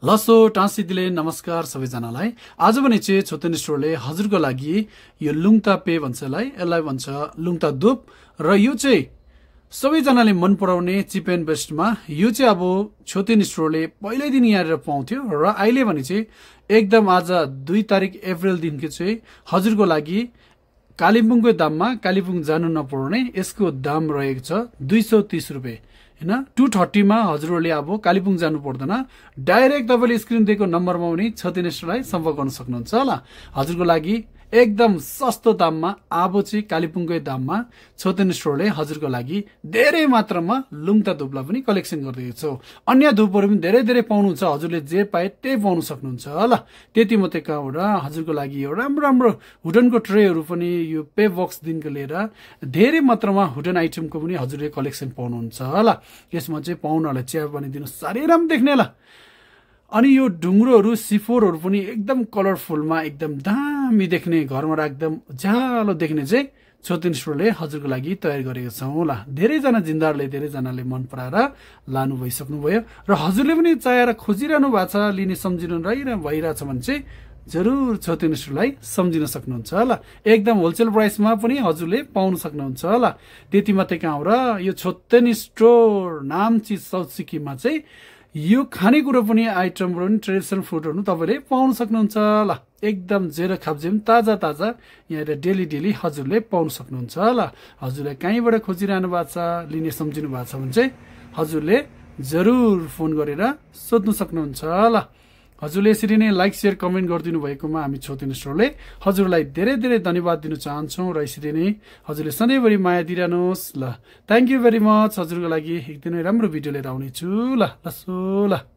लसो टाँसिदिले नमस्कार सबैजनालाई। आज भने चाहिँ छोतेन स्टोरले हजुरको लागि यो लुङता पे भन्छ यसलाई भन्छ लुङता दुप र यो चाहिँ सबैजनाले मन पराउने चिप एन्ड बेस्टमा यो चाहिँ अब छोतेन स्टोरले पहिल्यै दिन यहाँनिर पाउँथ्यो र अहिले भने चाहिँ एकदम आज 2 तारिक अप्रिल दिनको चाहिँ हजुरको लागि कालिम्पोङको दाममा कालिम्पोङ जानु नपर्ने यसको दाम रहेको छ 230 रुपैयाँ हैन। 230 मा हजुरहरूले अब कालिम्पोङ जानु पर्दैन, डाइरेक्ट तपाईले स्क्रिन दिएको नम्बरमा पनि छोतेन स्टोरलाई सम्पर्क गर्न सक्नुहुन्छ ल। हजुरको लागि एकदम सस्तो दाममा अब चाहिँ कालिम्पोङकै दाममा छोतेन स्टोरले हजुरको लागि धेरै मात्रामा लुङता धुपलाई पनि कलेक्सन गरिदिएको छ। अन्य धुपहरू पनि धेरै धेरै पाउनुहुन्छ, हजुरले जे पाए त्यही पाउन सक्नुहुन्छ ल। त्यति मात्रै कहाँबाट हजुरको लागि यो राम्रो राम्रो हुडनको ट्रेहरू पनि यो पे बक्सदेखिको लिएर धेरै मात्रामा हुडन आइटमको पनि हजुरले कलेक्सन पाउनुहुन्छ ल। यसमा चाहिँ पाहुनाहरूलाई चिया बनिदिनु साह्रै राम्रो देख्ने ल। अनि यो ढुङ्ग्रोहरू सिफोरहरू पनि एकदम कलरफुलमा एकदम दामी देख्ने, घरमा राख्दा उज्यालो देख्ने चाहिँ छोतेन स्टोरले हजुरको लागि तयार गरेको छौँ ल। धेरैजना जिन्दारले धेरैजनाले मन पराएर लानु भइसक्नुभयो र हजुरले पनि चाहेर खोजिरहनु भएको छ, लिने सम्झिनु भइरहेछ भने चाहिँ जरुर छोतेन स्टोरलाई सम्झिन सक्नुहुन्छ ल। एकदम होलसेल प्राइसमा पनि हजुरले पाउन सक्नुहुन्छ ल। त्यति मात्रै कहाँ हो र, यो छोतेन स्टोर नाम्ची साउथ सिक्किममा चाहिँ यो खानेकुरो पनि आइटमहरू पनि ट्रेडिसनल फुडहरू तपाईँले पाउन सक्नुहुन्छ ल। एकदम जेरो खाब्जेम ताजा ताजा यहाँ डेली डेली हजुरले पाउन सक्नुहुन्छ ल। हजुरलाई कहीँबाट खोजिरहनु भएको छ, लिने सम्झिनु भएको छ भने चाहिँ हजुरले जरुर फोन गरेर सोध्नु सक्नुहुन्छ ल। हजुरले यसरी नै लाइक शेयर कमेन्ट गरिदिनु भएकोमा हामी छोतेन स्टोरले हजुरलाई धेरै धेरै धन्यवाद दिन चाहन्छौँ र यसरी नै हजुरले सधैँभरि माया दिइरहनुहोस् ल। Thank you very much. हजुरको लागि एकदमै राम्रो भिडियो लिएर आउनेछु ल। लसो ल।